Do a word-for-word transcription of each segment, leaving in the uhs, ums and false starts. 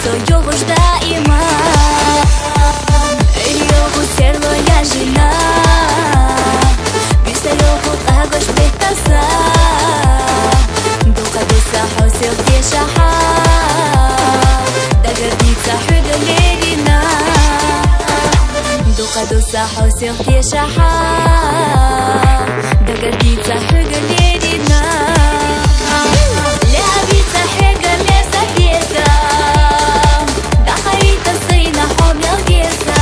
Со йогӀуш даима, йогӀу серло яжина, биса йогӀу къагош бетаса. Дукъа дуса хьо сел кешаха, дагардица хьуга лерина. Дукъа дуса хьо сел кешаха, дагардица хьуга лерина. Лявица хьега мерза кеса, дахарита сына хьо мел кеса.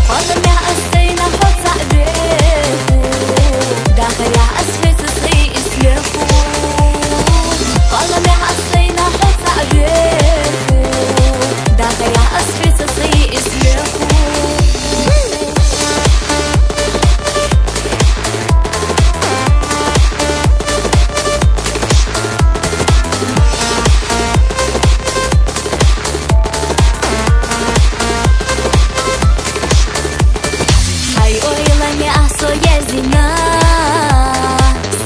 Къала мя ас сына хьо цаъбеху, дахаря ас феца сый ислеху. Къала мя ас сына хьо цаъбеху, дахаря ас феца сый ислеху. Хьай ойла мя ас со язина,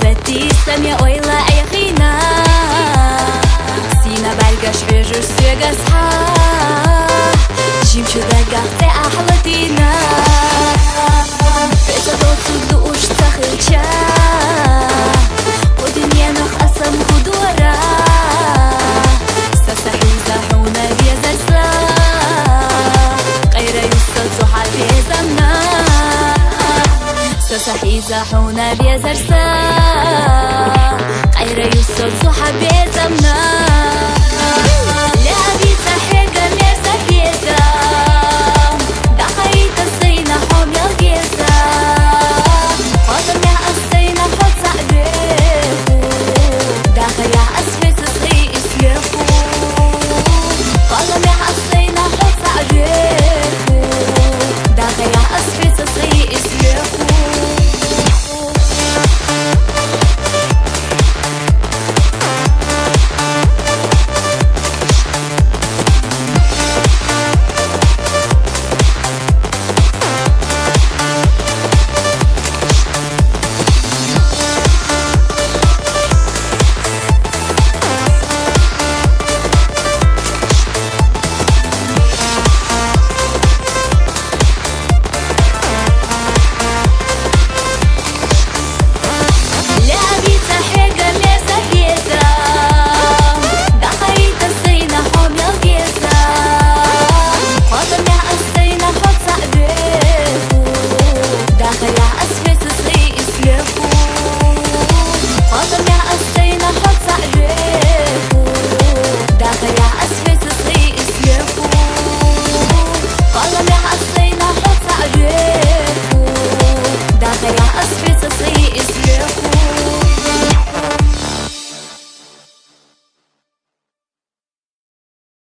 сати са мя ойла айгъина. Сина бальгаш хьежуш сёгас хьа, жимчу дагахъ те ахлатина. Пеца доцу душ цахилча, по дуньянах асам гудора. Са сахиза хьуна везарса, къайра юсса цуха безамна. Са сахиза хьуна везарса, къайра юсса цуха безамна.